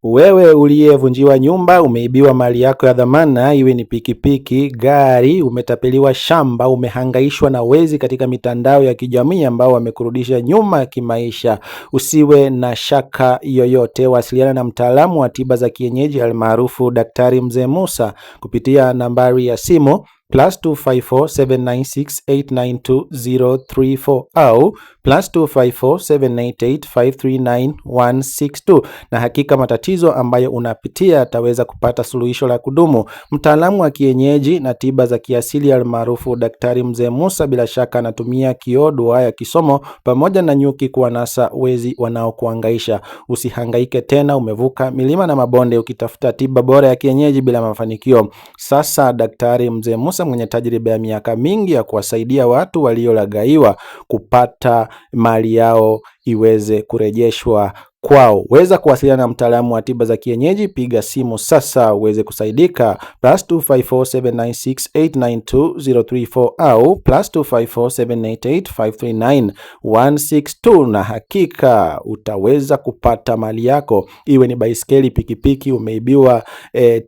Wewe uliyevunjiwa nyumba, umeibiwa mali yako ya dhamana, iwe ni pikipiki, gari, umetapeliwa shamba, umehangaishwa na wezi katika mitandao ya kijamii ambao wamekurudisha nyuma kimaisha, usiwe na shaka yoyote. Wasiliana na mtaalamu wa tiba za kienyeji almaarufu Daktari Mzee Musa kupitia nambari ya simu +254 796 892 034 au +254 788 539 162, na hakika matatizo ambayo unapitia ataweza kupata suluhisho la kudumu. Mtaalamu wa kienyeji na tiba za kiasili almaarufu Daktari Mzee Musa bila shaka anatumia kioo, dua ya kisomo pamoja na nyuki kuwanasa wezi wanaokuhangaisha. Usihangaike tena, umevuka milima na mabonde ukitafuta tiba bora ya kienyeji bila mafanikio. Sasa Daktari Mzee Musa mwenye tajriba ya miaka mingi ya kuwasaidia watu waliolagaiwa kupata mali yao iweze kurejeshwa kwao. Weza kuwasiliana na mtaalamu wa tiba za kienyeji, piga simu sasa uweze kusaidika +254 796 892 034 au +254 788 539 162, na hakika utaweza kupata mali yako, iwe ni baiskeli, pikipiki, umeibiwa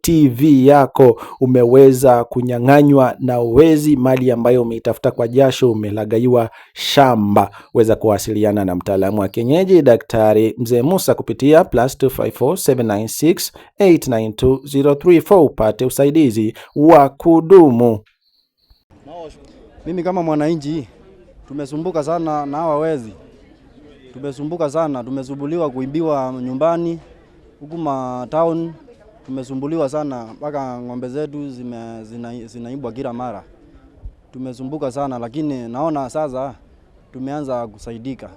TV yako, umeweza kunyang'anywa na wezi mali ambayo umeitafuta kwa jasho, umelagaiwa shamba. Weza kuwasiliana na mtaalamu wa kienyeji Daktari Mzee Musa kupitia +254 796 892 034 upate usaidizi wa kudumu. Mimi kama mwananchi tumesumbuka sana na hawa wezi. Tumesumbuka sana, tumesumbuliwa kuibiwa nyumbani huku ma town, tumesumbuliwa sana mpaka ng'ombe zetu zinaibwa kila mara. Tumesumbuka sana lakini naona sasa tumeanza kusaidika.